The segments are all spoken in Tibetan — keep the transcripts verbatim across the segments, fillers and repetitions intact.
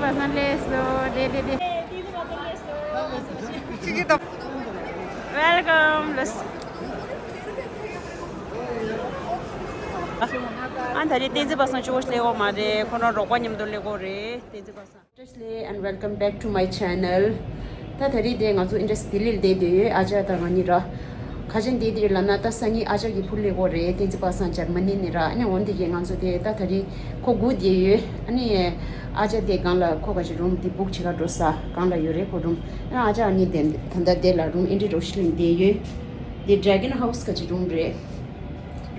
Welcome. ཨ་ད་རེས་བསྟན་འཛིན་པ་སངས་ཆུ་བོ་སླེབས་ཡོད་མ་རེད། ཁོ་རང་རོགས་པ་མཉམ་དུ་སླེབས་ཡོད་རེད། བསྟན་འཛིན་པ་སངས། Firstly and welcome back to my channel. ད་ད་རེས་དེ་ང་ཚོ་ཨིན་ཌི་ཡ་ལྡི་ལིར་བསྡད་ཡོད། ཨ་ཅག་དང་ང་གཉིས་ར། ག་ཅན་བསྡད་ཡོད་ལབ་ན་ད་སང་ཉིན་ཨ་ཅག་གི་བུ་སླེབས་ཡོད་རེད། བསྟན་འཛིན་པ་སངས་འཇར་མ་ནི་ནས་ར། ཨ་ནི་འོན་ཏེ་གི་ང་ཚོ་དེ་ད་ད་རེས་ཁོ་སྒུག་བསྡད་ཡོད། ཨ་ནི་ཨ་ཅག་དེ་སྒང་ལ་ཁོ་ག་ཅི་རུམ་དེ་བུག་བྱེད་ག་འགྲོ་ས་སྒང་ལ་ཡོད་རེད་ཁོ་རུམ། ཨ་ཅག་གཉིས་དེ་ད་ལྟ་དེ་ལ་རུམ་ཨེ་འདྲ་རོ་ཤི་ལིང་བསྡད་ཡོད། དེ་Dragon House ག་ཅི་རུམ་རེད།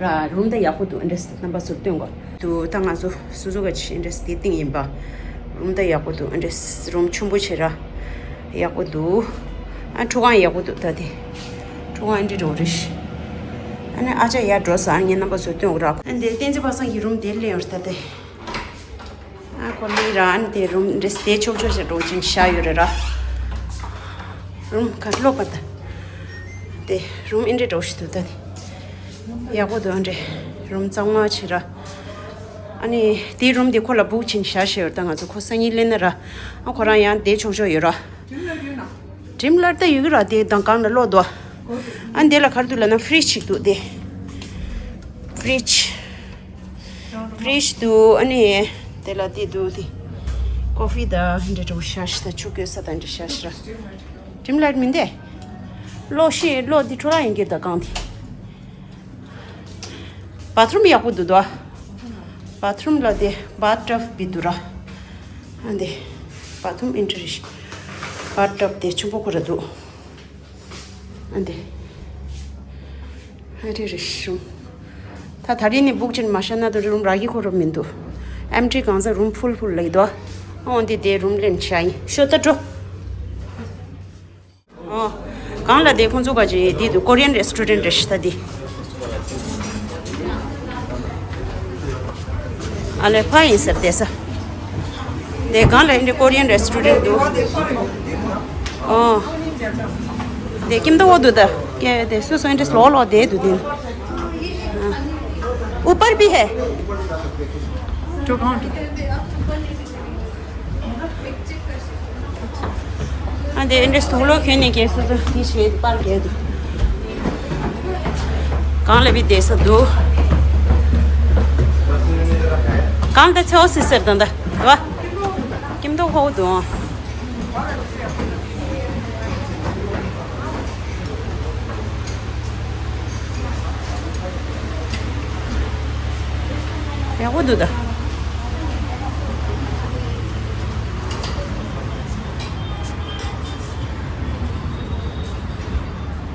ར་རུམ་ད་ཡག་པོ་འདུག་ཨེ་འདྲ་རྣམ་པ་ཚོར་སྟོན་གོ། འདུག་ད་ང་ཚོ་སོ་སོ་ག་ཅི་ཨེ་འདྲ་དེ་སྟེང་ཡིན་པ། རུམ་ད་ཡག་པོ་འདུག་ཨེ་འདྲ་རུམ་ཆེན་པོ་བྱེད་ར། ཡག་པོ་འདུག་ཨ་ཁྲུས་ཁང་ཡག་པོ་འདུག་ད་དེ། ཁྲུས་ཁང་ཨེ་འདྲ་འགྲོ་རེད། ཨ་ནི་ཨ་ཅག་ཡར་འགྲོ་ས་ངས་རྣམ་པ་ཚོར་སྟོན་གོ་ར། ཨ་འདི་བསྟན་འཛིན་པ་སངས་ཀྱི་རུམ་དེ་སླེབས་ཡོང་རེད་ད་དེ། ཨ་ཁོ་ལི་ར་ཨ་ནི་དེ་རུམ་འདྲ་དེ་ཆོག་ཆོག་ཅིག་འགྲོ་ཅིང་བཞག་ཡོད་རེད་ར། རུམ་ག་ལོག་པ་ད། དེ་རུམ་ཨེ་འདྲ་འགྲོ་ཞིག་འདུག་ད་དེ། ཡག་པོ་འདུག་ཨ་འདྲ། རུམ་གཙང་མ་བྱེད་ར། ཨ་ནི་དེའི་རུམ་དེ་ཁོ་ལ་བུག་བྱིན་བཞག་བཞག་ཡོད་ད་ང་ཚོ་ཁོ་སང་ཉིན་སླེབས་ན་ར། ཨ་ཁོ་རང་ཡང་བསྡད་ཆོག་ཆོག་ཡོད་ར། ཌིམ་ལར་ད་ཡོད་ཀྱི་ར་དེ་དང་གང་ལ་ལོག་འདུག་ཨ་འདི་ལ་ག་རེ་འདུག་ལབ་ན་ཕི་རིཇ་ཅིག་འདུག་དེ། ཕི་རིཇ། ཕི་རིཇ་འདུག་ཨ་ནི་དེ་ལ་དེ་འདུག་དེ། ཀོ་ཕི་དང་འདྲ་འདྲ་བོ་བཞག་ཤི་ད་ཆུ་བསྐོལ་ས་དང་འདྲ་བཞག་ཤི་ར། ཌིམ་ལར་མིན་ཏེ། གློག་ཤེས་གློག་འདི་འཕྲོ་བརླག་ཡིན་གྱི་ད་གང་དེ། བ་ཐི་རུམ་ཡག་པོ་འདུག་དོ། བ་ཐི་རུམ་ལ་དེ་བཱ་ཐི་ཊབ་བི་འདུག་ར། ཨ་འདི། བ་ཐི་རུམ་ཨེན་ཊི་རི་ཤི། བཱ་ཐི་ཊབ་དེ་ཆེན་པོ་ཁོ་ར་འདུག་ཨ་འདི། ཨ་རེ་རེ་ཤུ། ད་ད་རེས་ནི་བུག་ཅན་མ་ཤ་ན་དུ་རུམ་རག་གི་ཁོ་ར་མི་འདུག་ཨེམ་ཊི་གང་ས་རུམ་ཕུལ་ཕུལ་ལེགས་དོ། ཨོ་འདི་དེ་རུམ་ལེན་བྱ་ཡིན་ཤོ་ད་འགྲོ། ཨོ། གང་ལ་དེ་ཁོང་ཚོ་ག་ཅི་དེ་དུ་ཀོ་རི་ཡན་རེ་སི་ཊོ་རན་ཊི་རེ་ཤི་ད་དེ། ཨ་ལེ་ཕ་ཡིན་ཟེར་དེ་ས། དེ་གང་ལ་ཡིན་དེ་ཀོ་རི་ཡན་རེ་སི་ཊོ་རན་ཊི་འདུག་ཨོ། དེ་ཀིམ་ཏོ་འོ་འདུག་ད། ཀེ་དེ་སུ་སུ་ཨེན་ཊི་རེ་སི་ལོ་ལོ་དེ་འདུག་དེ། ཨ། ཨུ་པར་བི་ཧེ། ཨ་འདི་ཨེ་འདྲས་དུག་ལོག་གྱོན་ནས་གས་སོ་སོ་འདི་བྱེད་པར་གས་འདུག་གང་ལ་བི་བསྡད་ས་འདུག་གང་ལྟ་ཚེ་བ་སི་ཟེར་དང་ད་བ། ཀིམ་ཏོ་ཧོ་འདུག་ཡག་པོ་འདུག་ད།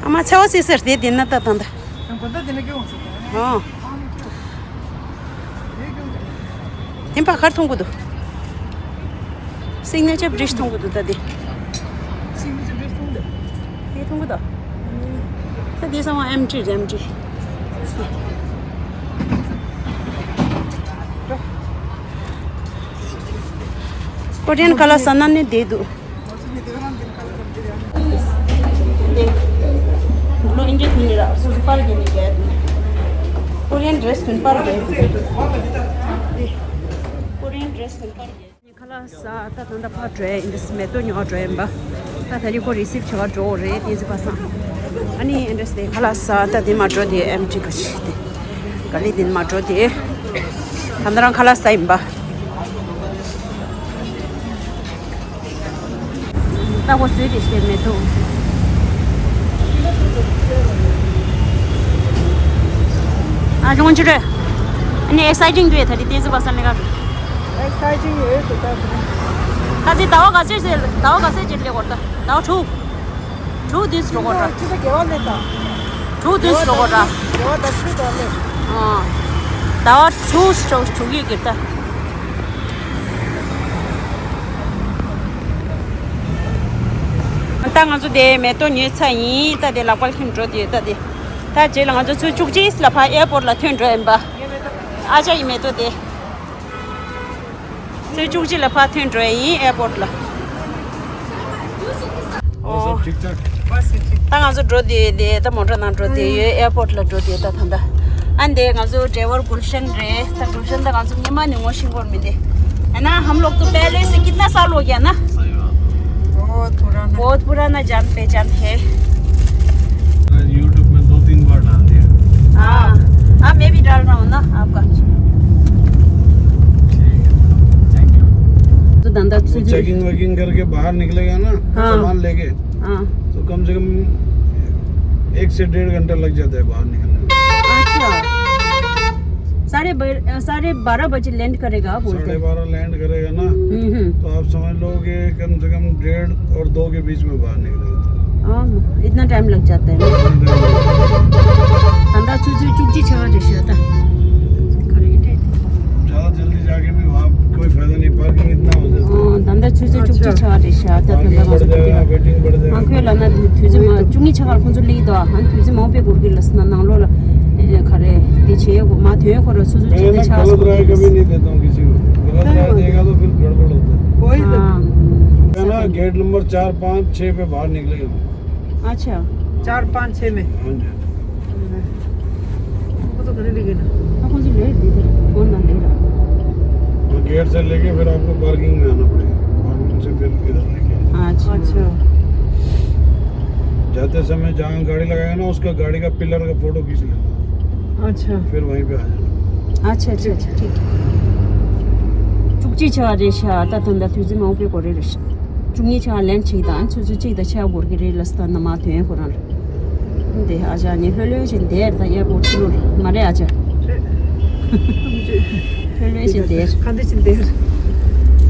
ཨ་མ་ཚེ་བ་སི་ཟེར་དེ་དེ་ན་ད་དང་ད། ཡང་དགོན་ད་དེ་ན་སྐྱོ་འོང་ཟེར་ད། ཨོ། དེ་ཕ་གར་མཐོང་གི་འདུག་སིག་ནེ་ཅར་བི་རིཇ་མཐོང་གི་འདུག་ད་དེ། སིག་ནེ་ཅར་བི་རིཇ་མཐོང་འདུག་དེ་མཐོང་གི་འདུག་ད་དེ་ཚང་མ་ཨེམ་ཊི་རེད་ཨེམ་ཊི། ཀོ་རི་ཡན་ཁ་ལག་ཟ་ན་ནི་བསྡད་འདུག་ལོ་ཨིན་ཇི་ཐུན་ལ་སོ་སོ་པར་གྱི་ནི་རྒྱལ་དུ། ཀོ་རི་ཡན་ཌི་རེ་སི་ཐུན་པར་རྒྱལ་དུ། ཀོ་རི་ཡན་ཌི་རེ་སི་ཐུན་པར་རྒྱལ། ཁ་ལག་ཟ་ད་ད་ད་ཕར་འགྲོ་ཡ་ཨིན་ཌི་སི་མེ་ཏོག་ཉོ་བ་འགྲོ་ཡ་ཡིན་པ། ད་ད་རི་ཁོ་རི་སིབ་བྱེད་པ་འགྲོ་འོ་རེད་བསྟན་འཛིན་པ་སངས། ཨ་ནི་ཨིན་ཌི་སི་དེ་ཁ་ལག་ཟ་ད་དེ་མ་འགྲོ་དེ་ཨེམ་ཊི་ག་ཤི་དེ། ག་ལི་དེ་མ་འགྲོ་དེ། ད་ད་རང་ཁ་ལག་ཟ་ཡིན་པ། ད་ཁོ་སུས་དེ་ཤེས་མེད་དོ། ཨ་ཇོང་ཅི་རེད། ཨ་ནི་ཨེག་སའི་ཊིང་འདུག་ད་དེ་བསྟན་འཛིན་པ་སངས་ནི་ག་ཨེག་སའི་ཊིང་ཡོད་དོ་ད། ད་ཟི་ཟླ་བ་ག་ཚོད་ཟེར་ཟླ་བ་ག་ཚོད་ཅིག་སླེབས་གོ་ད་ཟླ་བ་དྲུག་དྲུག་དུས་འགྲོ་གོ་ད། ཅི་ད་དགེ་བ་ལས་ད། དྲུག་དུས་འགྲོ་གོ་ད། དགེ་བ་ད་ཆུ་ད་ལས། ཨ། ཟླ་བ་དྲུག་འགྲོ་དྲུག་ཡོད་གི་ད། ད་ང་ཚོ་དེ་མེ་ཏོག་ཉོས་ཚར་ཡིན་ད་དེ་ལག་པ་ལ་ཁྱིམ་འགྲོ་དེ་ད་དེ། ད་རྗེས་ལ་ང་ཚོ་ཚོུད་བཅུ་གཅིག་ལ་ཕར་ཨེར་པོར་ལ་ཐོན་འགྲོ་ཡིན་པ། ཨ་ཅག་གི་མེ་ཏོག་དེ། ཚེས་བཅུ་གཅིག་ལ་ཕར་ཐོན་འགྲོ་ཡ་ཡིན་ཨེར་པོར་ལ། ཨོ། ད་ང་ཚོ་འགྲོ་དེ་དེ་ད་མོ་ཊ་ནང་འགྲོ་དེ་ཡོད་ཨེར་པོར་ལ་འགྲོ་དེ་ད་ད་ད། ཨ་འདི་ང་ཚོ་ཌ་རའི་ཝར་གུལ་ཤན་རེད་ད་གུལ་ཤན་ད་ང་ཚོ་ཉི་མ་ནས་ངོ་ཤེས་ཀྱི་ཡོད་མི་འདུག है ना, हम लोग तो पहले से कितना साल हो गया ना। सही बात है। बहुत पुराना। बहुत पुराना जान पहचान है। YouTube में दो तीन बार डाल दिया। हाँ, हाँ, मैं भी डाल रहा हूँ ना आपका। ठीक है, थैंक यू। तो धंधा से जो चेकिंग वेकिंग करके बाहर निकलेगा ना, हाँ। सामान लेके, हाँ। तो कम से कम एक से डेढ़ घंटा लग जाता है बाहर निकलने में। अच्छा। साढ़े ब- साढ़े बारह बजे लैंड करेगा बोलते साढ़े हैं। बारह लैंड करेगा ना, हम्म हम्म। तो आप समझ लो कि कम से कम डेढ़ और दो के बीच में बाहर निकलेगा। हाँ, इतना टाइम लग जाता है। धंधा छुजु चुक्ची छवा देशा था। ज़्यादा जल्दी जाके भी वहाँ कोई फायदा नहीं, पार्किंग इतना हो जाता है। धंधा छुजु चुक्ची छवा देशा था। पार्किंग बढ़ जाएगा, वेटिंग बढ़ जाएगा। ཁོས་ལ་ན་དུས་ཚོད་མ་བཅུ་གཉིས་ཆ་བར་ཁོང་ཚོ་སླེབས་དོ། ཨ་དུས་ཚོད་མང་པོ་འགོར་གི་ལ་སི་ན་ནང་ལོགས་ལ་ཨེ་ག་རེ་དེ་བྱེད་ཡོད་མ་དོན་ཁོ་ར་སོ་སོ་ཅི་मैं ད་ना ཆགས་गलत སོང་། राय कभी नहीं देता हूँ किसी को। गलत राय देगा तो फिर गड़बड़ होता है। वही तो। हाँ। है ना, गेट नंबर चार, पाँच, छः पे बाहर निकलेगा। अच्छा। चार पाँच छः में। हाँ जी। वो तो घर लेके ना। ཁོང་ཚོ་ལས་དེ་དེར་ཕོན་ནང་ལས་ར། और गेट से लेके फिर आपको पार्किंग में आना पड़ेगा। पार्किंग से फिर इधर लेके आना। अच्छा। अच्छा। जाते समय जहाँ गाड़ी लगाएगा ना, उसका गाड़ी का पिलर का फोटो खींच लेना, अच्छा। फिर वहीं पे आ जाना। अच्छा अच्छा अच्छा, ठीक है। བཅུ་གཅིག་ཆ་བ་རེད་ཤག་ད་དུང་ད་དུས་ཚོད་མང་པོ་འགོར་རེད་ཤག་བཅུ་གཉིས་ཆ་བ་ལན་གཅིག་དང་ཆུ་ཚོད་གཅིག་དང་ཕྱེད་འགོར་གི་རེད་ལ་སི་ད་ན་མ་དོན་ཁོ་རང་རེད། དེ་ཨ་ཅག་ནི་ལྷོད་ལྷོད་བྱས་བསྡད་ད་ཡར་པོར་ཕྱི་ལོགས་མ་རེད་ཨ་ཅག་ལྷོད་ལྷོད་བྱས་བསྡད། ཁ་འདི་ཅི་འདེར།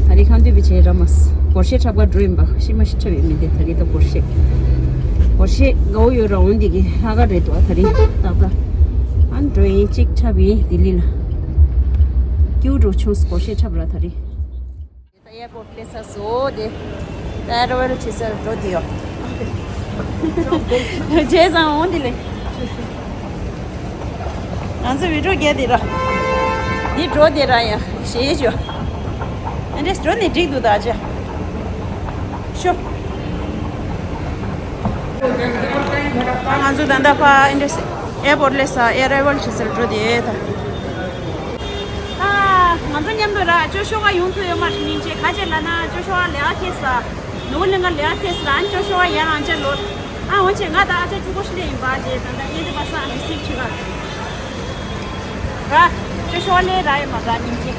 ད་རེས་ཁ་འདོད་པའི་བྱས་ར་མ་སི་སྒོར་གཞས་འཁྲབ་ག་འགྲོ་ཡིན་པ་ཤི་མ་ཤི་འཁྲབ་ཡོད་མི་འདི་ད་རེས་ད་སྒོར་གཞས། སྒོར་གཞས་དགའ་བོ་ཡོད་ར་འོང་འདི་གི་ཧ་ག་རེད་འདུག་ད་རེས་ཏག་ཏག་ཨ་འགྲོ་ཡིན་གཅིག་འཁྲབ་ཡིན་ལྡི་ལི་ལ། སྐྱིད་པོ་འགྲོ་བྱུང་སྒོར་གཞས་འཁྲབ་ར་ད་རེས། ད་ཨེར་པོར་ཊི་སླེབས་ཚར་སོང་དེ། ད་ཨེར་ཝེལ་ཆེ་སར་འགྲོ་དེ་ཡོད། རྗེས་སང་འོང་དེ་ལས། ང་ཚོ་བི་ཌིའོ་རྒྱག་དེ་ར། འདི་འགྲོ་དེ་ར་ཡ་ཞེས་བྱོས། ཨ་འདྲས་འགྲོ་ནི་འགྲིག་འདུག་ད་ཅི། ཤོ། ང་ཚོ་ད་ལྟ་ཕ་ཨ་འདྲས་ཨེར་པོར་ཊི་སླེབས་ས་ཨེར་ཝེལ་ཆེ་སར་འགྲོ་དེ་ད། ཨ། ང་ཚོ་མཉམ་དུ་ར་ཅོ་ཤོ་ག་ཡོང་ཐུབ་ཡོད་མ་རེད་སྙིང་རྗེ། ག་ཅེ་ལ་ན་ཅོ་ཤོ་ག་ལས་ཨ་ཁེ་ས་ནོ་ལིང་ག་ལས་ཨ་ཁེ་ས་ར་ཨ་ཅོ་ཤོ་ག་ཡ་རང་ཅེ་ལོ། ཨ་འོན་ཆེ་ང་ད་ཨ་ཅག་ཅུ་གོ་ཤི་ལེ་ཡིན་པ་ཅེ་ད་ད་ཨེ་ཟི་པ་ས་རི་སིབ་ཆི་ག་ར་ཅོ་ཤོ་ག་ལས་ར་ཡ་མ་ར་སྙིང་རྗེ།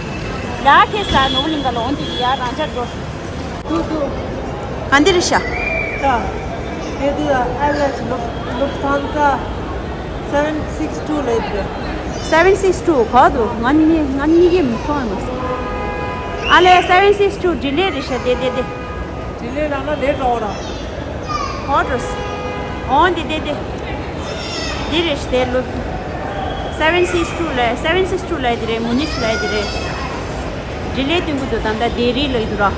ལས་ཨ་ཁེ་ས་ནོ་ལིང་ག་ལོ་འོན་དེ་ཡ་རང་ཅེ་ལོ། ག་འདི་རེད་ཤག་ད་དེ་དུས་ཨེར་ལའིན་ལུབ་ལུབ་ཐན་ཛ་སེ་ཝེན་སིག་སི་ཊུ་ལབ་ཡོད། སེ་ཝེན་སིག་སི་ཊུ་ག་འདུག་ང་གཉིས་ང་གཉིས་ཀྱིས་མི་མཐོང་ཡ་མ་སོང་། ཨ་ལས་སེ་ཝེན་སིག་སི་ཊུ་ཌི་ལེ་རེད་ཤག་དེ་དེ་དེ། ཌི་ལེ་ལ་ན་ལེ་ཊི་རོ་ར། ཧོ་ཊུས། འོང་དེ་དེ་དེ། འདི་རེད་ཤག་དེ་ལུབ། སེ་ཝེན་སིག་སི་ཊུ་ལ་སེ་ཝེན་སིག་སི་ཊུ་ལ་དེ་རེད། མུ་ནིག་ལ་དེ་རེད། ཌི་ལེ་སྟོན་གི་འདུག་ད་ལྟ་དེ་རི་ལ་ཡི་འདུག་ར།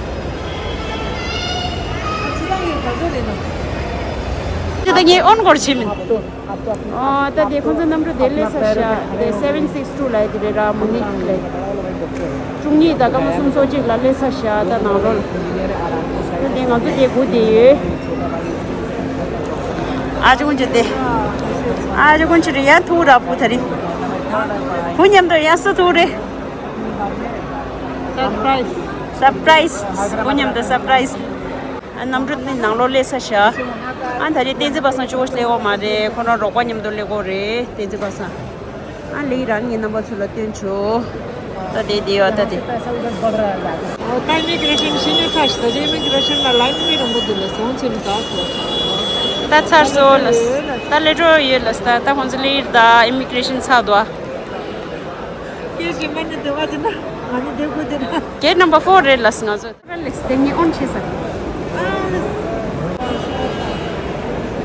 ཁྱེད་རང་གིས་ག་ཚོད་རེད་ན། དེ་ད་ངས་ཨོན་སྐོར་བྱེད་མིན། ཨོ་ད་དེ་ཁོང་ཚོ་གནམ་གྲུ་དེ་སླེབས་ས་ཤག་དེ་སེ་ཝེན་སིག་སི་ཊུ་ལ་དེ་རེད་ར་མུ་ནིག་ལ། བཅུ་གཉིས་དང་སྐར་མ་སུམ་ཅུ་སོ་གཅིག་ལ་སླེབས་ས་ཤག་ད་ནང་རོལ། དེ་ང་ཚོ་དེ་སྒུག་བསྡད་ཡོད། ཨ་ཅག་ཀུན་གྱི་དེ། ཨ་ཅག་ཀུན་གྱི་རི་ཡ་ཐུག་ར་བུ་ད་རི། བུ་མཉམ་དུ་ཡ་སུ་ཐུག་རེད། སར་པ་རའི་སི། སར་པ་རའི་སི། བུ་མཉམ་དུ་སར་པ་རའི་སི། ཨ་གནམ་གྲུ་ནི་ནང་ལོགས་སླེབས་ས་ཤག་ཨ་ད་རེས་བསྟན་འཛིན་པ་སངས་ཆུ་བོ་སླེབས་ཡོད་མ་རེད། ཁོ་རང་རོགས་པ་མཉམ་དུ་སླེབས་ཡོད་རེད་བསྟན་འཛིན་པ་སངས། ཨ་ལེགས་རང་ངའི་རྣམ་པ་ཚོ་ལ་སྟོན་ཆོག་ད་དེ་དེ་ཡོད་ད་དེ། ད་ཨི་མི་གྷི་རེ་ཤན་ཕྱི་ནས་ཚར་ཤག་ད་ཅི་ཨི་མི་གྷི་རེ་ཤན་ལ་ལའིན་མི་རིང་པོ་འདུག་ལ་སོང་ཆེ་མི་ད་སོ། ད་ཚར་སོང་ལ། ད་ལས་འགྲོ་ཡོད་ལ་ད་ད་ཁོང་ཚོ་སླེབས་ཡོད་ད་ཨི་མི་གྷི་རེ་ཤན་ཚར་འདུག་ཨ། ཀེ་ཞིག་མ་ནི་དེ་བ་ཅི་ན་ང་ནི་དེ་གོ་དེ་ན། གེ་ཊི་ནམ་བར་ཕོར་རེད་ལ་ང་ཚོ། ལེགས་དེ་ནི་ཨོན་བྱེད་ས།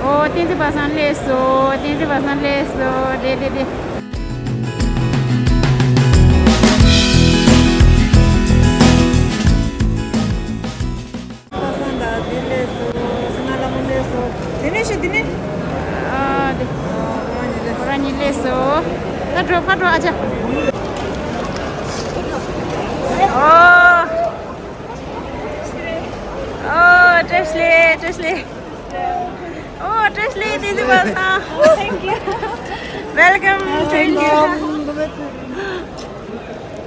ཨོ་བསྟན་འཛིན་པ་སངས་སླེབས་སོང་། བསྟན་འཛིན་པ་སངས་སླེབས་སོང་། རེད་རེད་རེད། པ་སངས་དང་དེ་སླེབས་སོང་། སི་ན་ལ་མོ་སླེབས་སོང་། དེ་ནས་ཤི་དེ་ནས། ཨ་དེ། ཨ་ཁོ་རང་གཉིས་སླེབས། ཁོ་རང་གཉིས་སླེབས་སོང་། ད་འགྲོ་ཕར་འགྲོ་ཨ་ཅག་ཨོ། ཨོ་བཀྲ་ཤིས་བདེ་ལེགས། བཀྲ་ཤིས་བདེ་ལེགས། ཨོ་བཀྲ་ཤིས་བདེ་ལེགས། བསྟན་འཛིན་པ་སངས། Thank you. Welcome. Thank you.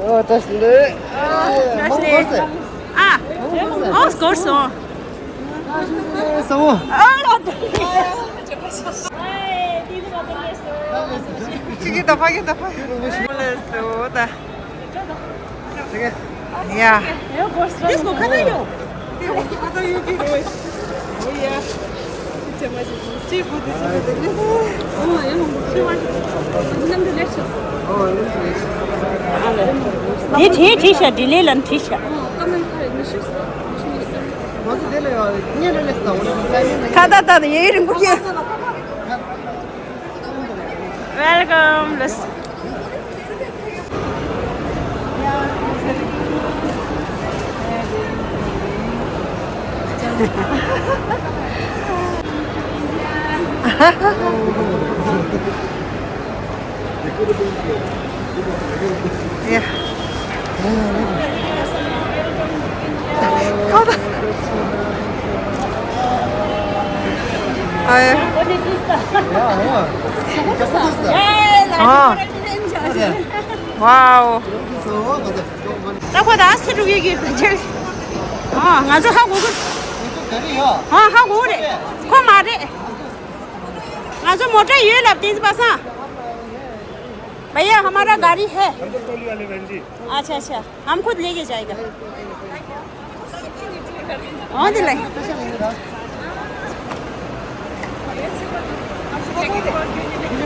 ཨོ་བཀྲ་ཤིས་བདེ་ལེགས། ཨོ་ མང་པོ་འགོར་སོང་། ཨ། ཨོ་འགོར་སོང་། ཨ་ལ། ཕ་གི་ད་ཕ་གི་ད་ཕ་གི། ལ་སོ་ད། ཡ། ཡ་འགོར་སོང་། ཁ་ད་ཡོད། དེ་བྲིས་བྲིས་ཤག་འབྲི་ལེ་ལ་བྲིས་ཤག་ཁ་ད་ད་ཡེ་རིང་པོ་ཡོད། Welcome. Yeah. Wow. ད་ཁོ་ད་སི་རུ་གི་གི་ཨ་ང་ཚོ་ཧ་གོ་གི། ཨ་ཧ་གོ་རེད། ཁོ་མ་རེད། ང་ཚོ་མོ་ཊ་ཡོད་ལབ། བསྟན་འཛིན་པ་སངས། भैया हमारा गाड़ी है। हम तो टोली वाले बहन जी। अच्छा अच्छा। हम खुद लेके जाएगा। ཨོ་དེ་ལ།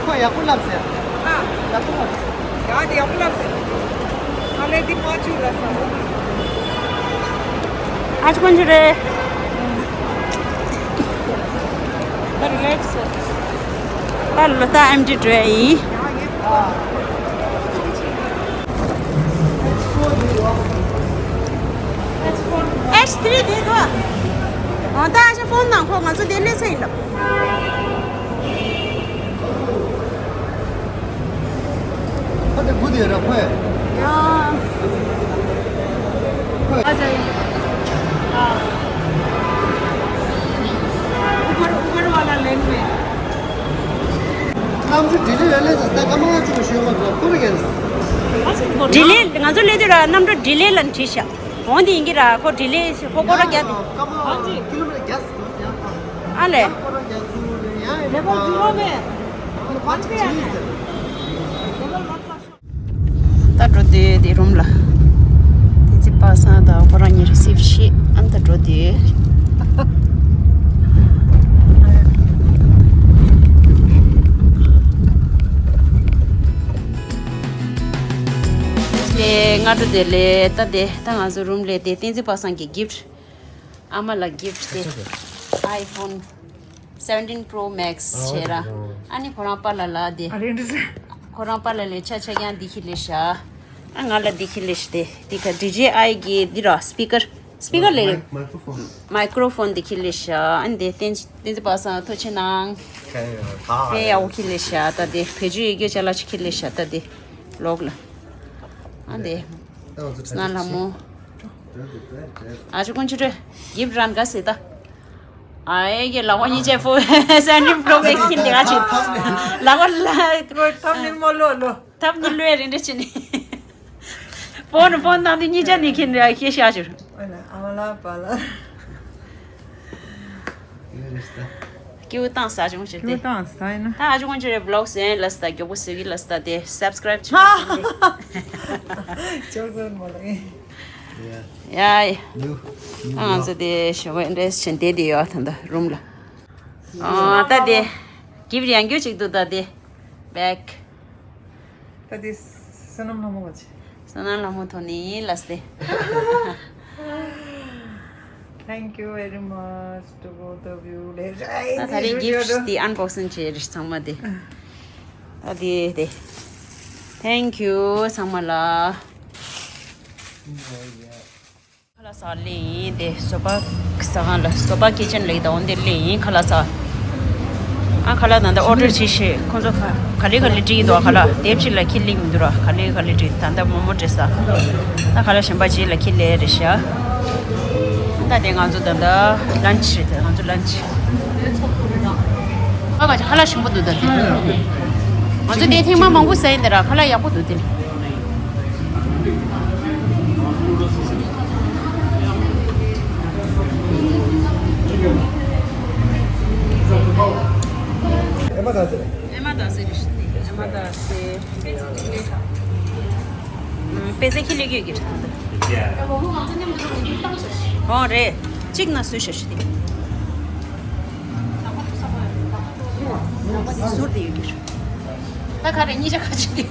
ཁོ་ཡག་པོ་ལབ་ཟེར། ཡག་པོ་ལབ་ཟེར། ཡག་དེ་ཡག་པོ་ལབ་ཟེར། ཨ་ལས་འདི་མ་བཅུག་ལབ་ཟེར། ཨ་ཅོ་ཀུན་ཆུ་རེད། ད་རི་ལེགས་སོ། ད་ལོ་ད་ཨེམ་ཌི་འགྲོ་ཡ་ཡིན། ཨེཆ་ཐི་རི་དེ་དོ། ཨ་ད་ཨ་ཅག་ཕོན་ནང་ཁོ་ང་ཚོ་དེ་ལས་ཚེ་ཡིན་ལབ། ཁོ་དེ་བུ་དེ་ར་ཁོས། ཨ། ཁོས། ཨ་ཅག་ཡིན། ཨ། ཨུ་པར་ཨུ་པར་ཝ་ལ་ལེན་མེད། གནམ་གྲུ་ཌི་ལི་ལ་སླེབས་ས་ས་ཀ་མ་ཆུ་ཤོད་མ་ཐོག་ཁུར་གན། ཌི་ལི་ང་ཚོ་སླེབས་དུས་ར་གནམ་གྲུ་ཌི་ལི་ལ་བྲིས་ཤག་འོང་དེ་ཡིན་གྱི་ར་ཁོ་ཌི་ལི་ཁོ་སྐོར་ར་རྒྱག་དེ། ཀ་མ་ཀི་ལོ་མི་ཊར་བརྒྱ་ཙམ་ཡང་ཨ་ལས། སྐོར་ར་རྒྱག་ཚུལ་ཡང་ཡང་ལེ་བར་ཛི་རོ་མེད། ཁོ་ཅི་ཟེར། ད་འགྲོ་དུས་དེ་རུམ་ལ། དེ་ཚེ་པ་སངས་དང་ཁོ་རང་གཉིས་རི་སིབ་ཤེས་ཨ་ད་འགྲོ་དུས། དེ་སྔ་དྲོ་དེ་ལས་ད་དེ་ད་ང་ཚོ་རུམ་ལས་དེ་བསྟན་འཛིན་པ་སངས་ཀྱི་གིཕ་ཊི། ཨ་མ་ལ་གིཕ་ཊི་དེ་ཨའི་ཕོན་སེ་བེན་ཊིན་པྲོ་མེག་སི་བྱས་ར། ཨ་ནི་ཁོ་རང་པཱ་ལགས་ལ་དེ། ཨ་རེད་འདྲ་ཟེར། ཁོ་རང་པཱ་ལགས་ལ་ཆ་ཆ་ཀྱང་འདི་ཁྱེར་སླེབས་ཤག་ཨ་ང་ལ་འདི་ཁྱེར་སླེབས་ཤག་དེ་འདི་ག་ཌི་ཇེ་ཨའི་གི་འདི་ར་སི་པི་ཀར་སི་པི་ཀར་ལས། མའི་ཀྲོ་ཕོན། མའི་ཀྲོ་ཕོན་འདི་ཁྱེར་སླེབས་ཤག་ཨ་ནི་དེ་བསྟན་བསྟན་འཛིན་པ་སངས་ཐུགས་རྗེ་གནང་། དཔེ་ཡག་པོ་ཁྱེར་སླེབས་ཤག་ད་དེ་བེད་སྤྱོད་ཡོད་རྒྱུ་ཅ་ལག་ཅིག་ཁྱེར་སླེབས་ཤག་ད་དེ་ལོག་ལ། ཨ་དེ་སྣ་ལྷ་མོ། ཨ་ཅོ་ཀུན་ཆུ་རེ། གིཕ་ཊི་རན་ག་སི་ད། ཨ་ཨེ་གི་ལག་པ་གཉིས་ཆེ་ཕོ་སེ་བེན་ཊིན་པྲོ་མེག་སི་ཁྱེར་འདི་ག་ཅིག་ལག་པ་ལ་ཐབ་ནི་མོ་ལོ་ལོ། ཐབ་ནི་ལོས་རེ་འདྲ་ཅི་ནི། ཕོན་ཕོན་ནང་དུ་གཉིས་ཆ་ནི་ཁྱེར་འདི་ག་ཤེས་ཤ་ཞུ། ཨ་ལ་ཨ་མ་ལ་པ་ལ། ཡིན་རེད་ད། སྐྱིད་པོ་བཏང་ས་བྱུང་ཞིག་སྟེ། སྐྱིད་པོ་བཏང་ས་ཡིན་ན། ད་ཨ་ཅོ་ཀུན་ཆུ་རེ་བི་ལོག་སི་ཡིན་ལ་སི་ད་མགྱོགས་པོ་ཟེར་གི་ལ་སི་ད་དེ་སབ་སི་ཀ་རེབ་བྱེད། ཅོག་ཙེ་མོ་ལ་ཡིན། ཡ། ཡ། ཡ། ང་ཚོ་དེ་ཞོགས་པ་འདྲེས་ཕྱིན་བསྡད་དེ་ཡོད་ད་ད་རུམ་ལ། ཨ་ད་དེ་གིཕ་ཊི་ཡང་རྒྱུ་ཅིག་འདུག་ད་དེ་བེག་ད་དེ་བསོད་ནམས་ལྷ་མོ་བ་ཆེ། བསོད་ནམས་ལྷ་མོ་ཐོག་ནས་ཡིན་ལ་སྟེ། Thank you very much to both of you. ད་ད་རེས་གིཕ་ཊི་དེ་ཨན་བོག་སིང་བྱས་རེད་ཚང་མ་དེ། ད་དེ་དེ། Thank you ཚང་མ་ལ། ཁ་ལག་ཟ་ལེ་ཡིན་དེ་སོ་པ་ཟ་ཁང་ལ་སོ་པ་ཀི་ཅན་ལ་ཡིན་ད་འོན་དེ་ལེ་ཡིན་ཁ་ལག་ཟ། ཨ་ཁ་ལག་ད་ལྟ་ཨོ་ཌར་བྱེད་ཤེས་ཁོང་ཚོ་ག་ག་ལེ་ག་ལེ་བྲིས་ཡིན་དོ་ཁ་ལག་དེབ་གཅིག་ལ་ཁྱི་ལེ་མི་འདུག་ར་ག་ལེ་ག་ལེ་བྲིས་ད་ལྟ་མོག་མོག་བྲིས་ས། ད་ཁ་ལག་གཞན་པ་རྗེས་ལ་ཁྱི་ལེ་རེད་ཤག་ད་དེ་ང་ཚོ་ད་ལྟ་ལན་ཆི་རེད་ད་ང་ཚོ་ལན་ཆི། ཨ་ག་ཅི་ཁ་ལག་ཞིམ་པོ་འདུག་ད་དེ། ང་ཚོ་དེ་ཐེངས་མ་མང་པོ་ཟ་ཡིན་དེ་ར་ཁ་ལག་ཡག་པོ་འདུག་དེ། པད་ཚལ་ཁྱི་ལས་ཀྱི་ཡོད་ཀྱི་རེད། ཨོ་རེད། གཅིག་ན་བཟོས་ཤ་ཤི་དེ། ཟུར་དེ་ཡོད་ཀྱི་རེད། ད་ག་རེ་གཉིས་ཆ་ཁ་ཅིག་དེ།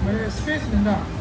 མ་རེད། སི་པེ་སི་མི་འདྲ།